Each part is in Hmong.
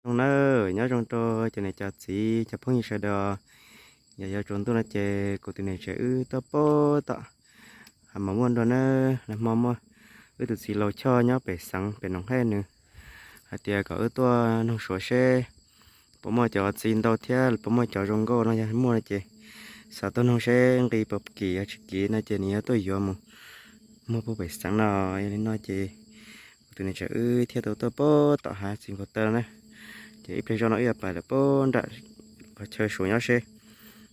Zoo na, nyob zoo rau cov niam cov txiv cov phooj ywg sawv daws. Yog yuav tsaus ntuj no ces kuv tus niam tsev wb tuaj pab tom hav mos muaj nrog na. Nag hmo muaj wb tus txiv laus Choj nyob pem xeev pem Noom Hej nws hais tias kom wb tuaj noog Suav seb puas muaj cov txiv ntau thiab puas muaj cov zoo nkauj no. Yog muaj no ces xav tuaj noog seb nqi puas kim yog tsis kim no ces nws yuav tuaj yuav mus muag puag pem xeev no. Yog li no ces kuv tus niam tsev wb thiaj tau tuaj pab tom hav txiv nkaus taw na. Ces ib pliag zoj no wb yuav pais lawm pab nram qhov chaw Suav nyob seb,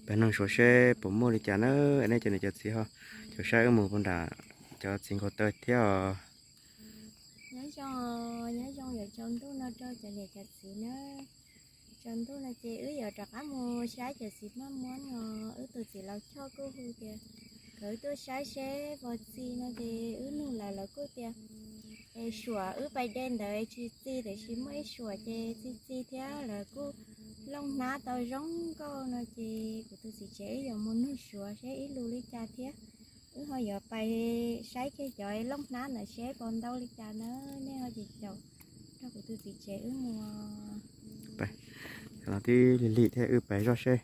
pab noog Suav seb puas muaj li cas na. Nej cov niam cov txiv ho cov saib wb mus pab nram cov txiv nkaus taw thiab os. Nyob zoo, nyob zoo yuav tsaus ntuj no rau cov niam cov txiv na. Tsaus ntuj no ces wb yuav rov qab mus saib cov txiv maj muab no. Wb tus txiv laus Choj kuj hu tias kom wb tuaj saib seb puas txi no ces wb nug lawv, lawv kuj tias es suam wb pais de ntawd tsis txi, tiam sis muaj ib suam ces txi txi thiab lawv kuj looj hnab tau zoo nkauj no ces kuv tus txiv tsev wb yuav mus nug Suav seb ib lus li cas thiab. Wb ho yuav pais saib kiag cov looj hnab ntawd seb puas ntau li cas na. Nej ho ces caum rau kuv tus txiv tsev wb mus. Twb lig lig thiab wb pais zoj seb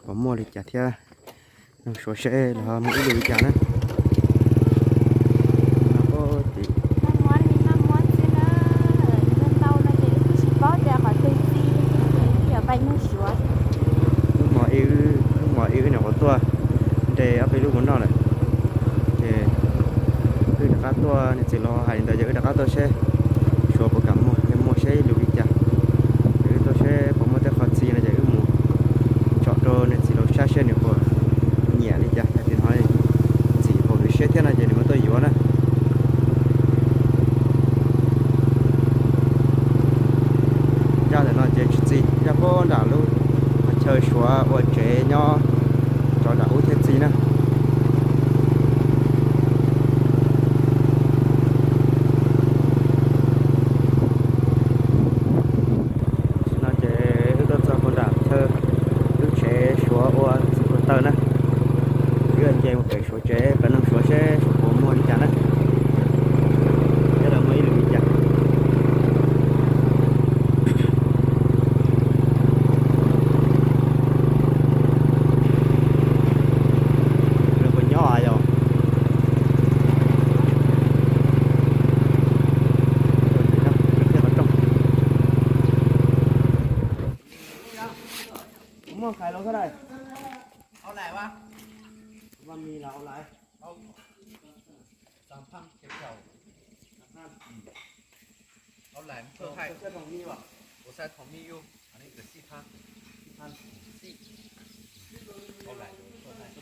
puas muaj li cas thiab. Noog Suav seb lawv ho muaj ib lus li cas na. Maj muab li maj muab xwb na, ntau no ces wb twb tsis paub tias qhov twg txi, ces wb yuav pais nug Suav. Wb hmo ib wb nyuam qhuav tuaj de ob peb lub mus noj lawm, ces wb rov qab tuaj, niag txiv laus hais li ntawd ces wb rov qab tuaj seb Suav puas kam muag, yog muag seb ib lus li cas. Ces wb tuaj seb puas muaj tej qhov txi no ces wb mus tsom rau niag txiv laus saib seb nws puas nyiam li cas, yog tias hnov txim haum nws siab thiab no ces nws mam tuaj yuav na. Zaj ntawm no ces tsis txi, zaj puag nram lub qhov chaw Suav ua tsev nyob, tso nram ub thiaj txi na. No ces wb tuaj txog puag nram chaw lub tsev Suav ua txiv nkaus taw na. Wb nce mus pem Suav tsev pem noog Suav seb Suav puas muag li cas na, thiab lawv muaj ib lus li cas. Lawv puas nyob yog? Muaj khais los xab dais? Ua mis los ua lais? Ua lais, ua xab thoom mis os? Ua xab thoom mis yus, ua lais,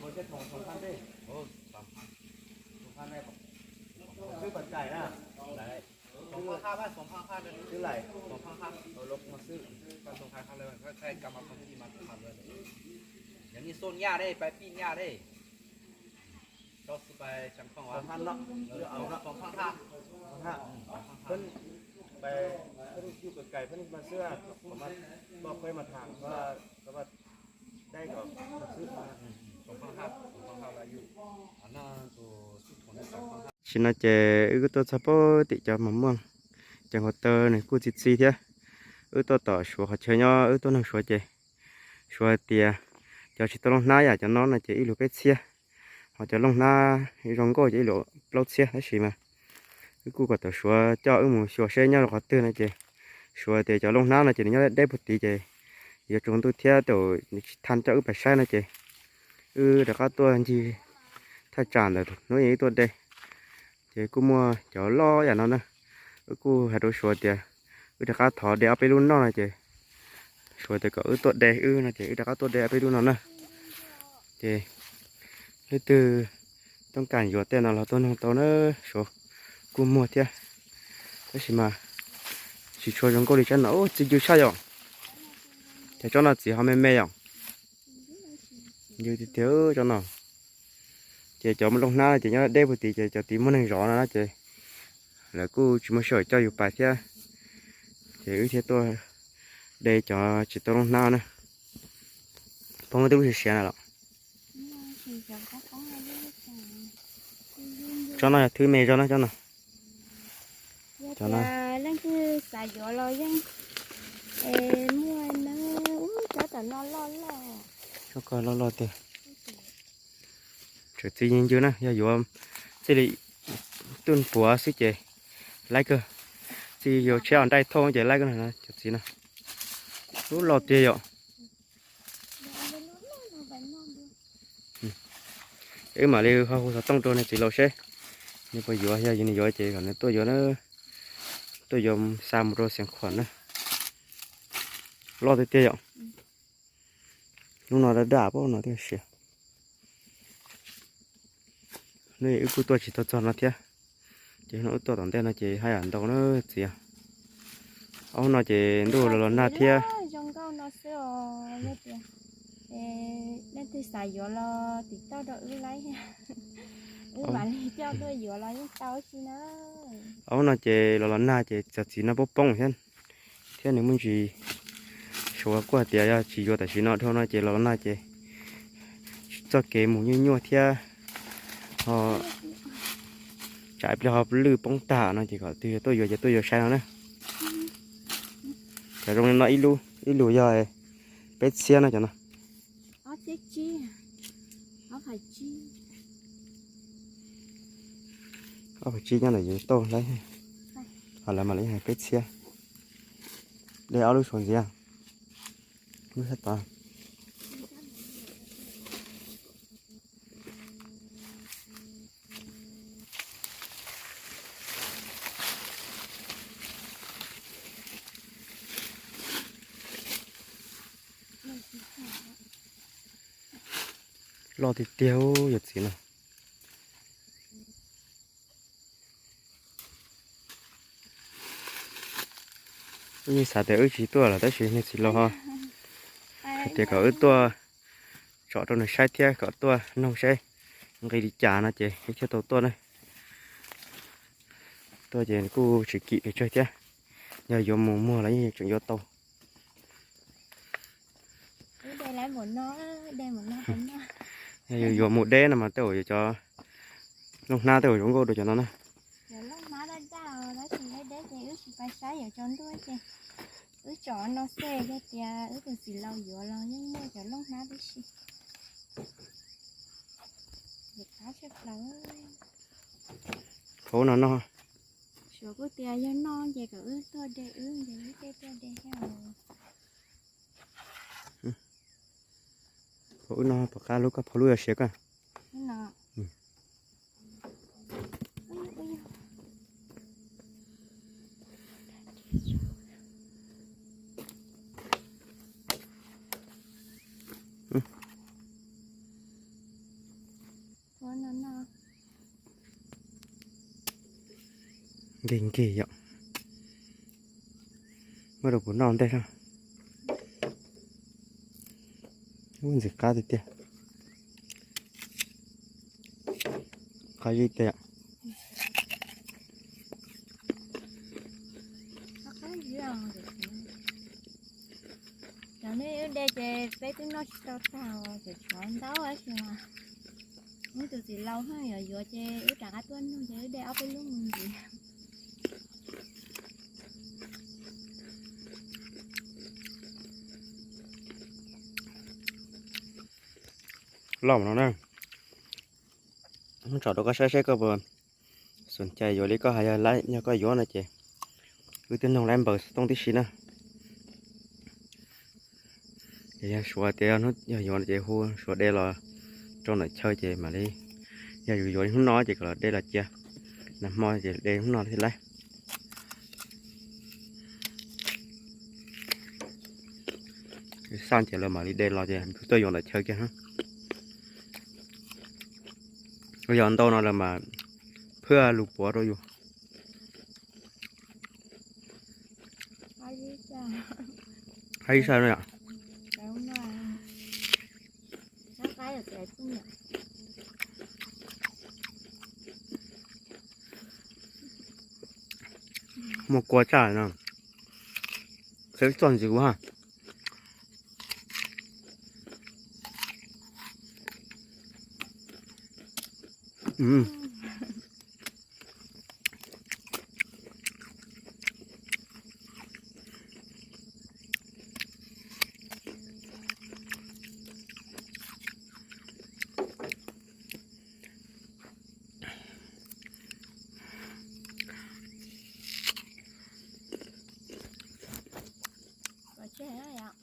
ua xab thoom, thoom phaj tej, thoom phaj, xwb pas cais na. Thoom phaj hab, thoom phaj hab, xwb lais, thoom phaj hab, los xwb, thoom phaj hab, yog nej xoj nyaj dej, pab pij nyaj dej. Thoom phaj no, thoom phaj hab, peb yus pas cais peb mas xwb, koj peb mas tham, koj dej kom xwb. Tam sim no ces wb kuj tuaj txog puag tim cov mos muaj, cov nkaus taw nws kuj txi txi thiab. Wb tuaj tom Suav qhov chaw nyob, wb tuaj noog Suav ces Suav tias cov tsis tau looj hnab yam cov no no ces ib lus peb txhiab, ho cov looj hnab zoo nkauj ces ib lus plaub txhiab. Tab sis mas wb kuj kom tau Suav coj wb mus xyuas seb nyob rau qhov twg no ces Suav tias cov looj hnab no ces nws nyob deb puag tid ces yuav tsaus ntuj thiab tus nws tsis tha coj wb pais saib no ces wb rov qab tuaj ncig thaj tsam ntawm hnub wb tuaj de. Ces kuj muaj cov loj yam no na. Wb kuj hais rau Suav tias wb rov qab thov de ob peb lub noj no ces Suav tias kom wb tuaj de wb no ces wb rov qab tuaj de ob peb lub no na. Ces leej twg tooj kas yuav tej no los tuaj noog tau na, Suav kuj muag thiab. Tab sis mas tsis tshua zoo nkauj li tsob no, txi ncw tshaj yom. Ces tsob no txiv ho me me yom. Ncw tiag tiag tsob no. Ces cov looj hnab ces nyob deb puag tid ces cov tid muaj neeg zov no na ces lawv kuj tsis muaj sij hawm coj yus pais thiab. Ces wb thiaj tuaj de cov tsis tau looj hnab na. Poob twb siav siav na los. Tsob no yog thwb me zog na tsob no. Leej twg xav yuav los yeej Koj loj loj tiag. Tseem txiv yeej ncw na, yog yuav txij li tuaj puav xwb ces laib kawg. Txij yuav tshiab os nraij thauj ces laib kawg no cov txiv no. Lub loj tiag yom. Wb mam li ho hu xov tooj rau nws txiv laus seb nws puas yuav, yog nws yuav ces kom nws tuaj yuav, tuaj yuav xa mus rau Xiav Khuam na. Loj tiag tiag yom. Lub no daj daj pab no thiab siav. Hnub wb kuj tuaj tsis tau txog no thiab, ces hnub wb tuaj tom ntej no ces haj yam ntau na txiv. Ob hnub no ces ntuj los los nag thiab. Zoo nkauj no xwb os, yog tias leej twg xav yuav los tim toj rau wb laib, wb mam li coj tuaj yuav los yeej tau si na. Ob hnub no ces los los nag ces cov txiv no poob poob thiab, thiab nws muaj ntsis suav kuj hais tias yog tsis yuav tam sim no dhau no ces los los nag ces txoj kev mus nyuaj nyuaj thiab ho tsam ib pliag ho lwj poob tag no ces kom twg yog tuaj yuav ces tuaj yuav sai no na. Cov zoo li no ib lub ib lus yog peb txhiab no cov no. Ob phav tsib nyob ntawm yus tauj hlab, ho lawv mam li hais peb txhiab. De ob lub suav ntxiv, lub sab tod. Loj tiag tiag yog txiv no. Wb yeej xav tias wb tsis tuaj lawm tab sis niag txiv laus ho hais tias kom wb tuaj tsom rau nws saib thiab kom tuaj noog saib nqi li cas no ces wb thiaj tau tuaj na. Tuaj ces kuj tsis kim pes tsawg thiab, yog yuav mus muag los yeej tseem yuav tau. Yog yus yuav mus deb no mas tej zaum yuav cov looj hnab tej zaum zoo nkauj dua cov no na. Wb tsom no xwb, yog tias wb tus txiv laus yuav los yeej muaj cov looj hnab tib si. Qhov no no. Suav kuj tias yog noj ces kom wb tuaj de wb ces wb tej tuaj de thiab. Phau wb no tom qab lub koj phau lub yog siav koj. Nkig nkig yom. Muab rau kuv noj ntej na. Ub, ntxim qab tiag tiag. Qab zib tiag yom. Cov nej wb de ces peb twb noj tsis tau tag, tseem tshuav ntau tab sis mas wb tus txiv laus yuav yuav ces wb rov qab tuaj nug ces wb de ob peb lub mus ntxiv. Loj no na. Tsom rau koj saib seb koj puas xom cai yuav li koj hais, yog lawm yog koj yuav no ces wb twb noog lawm npaws xov tooj tib si na. Ces yog suav tias yog yuav no ces hu suav de los rau ntawm chaw ces mam li, yog yus yuav hnub no ces kom los de los cia, nag hmo ces de hnub no thiaj lawm. Xaj ces lawv mam li de los ces tuaj yuav ntawm chaw kiag. Yog ntau no lawv mas phwj lus puav rau yus. Qab ib sab no yom. Muaj kua tshaj no. Xav txog ntxiv kuv ha. Yog,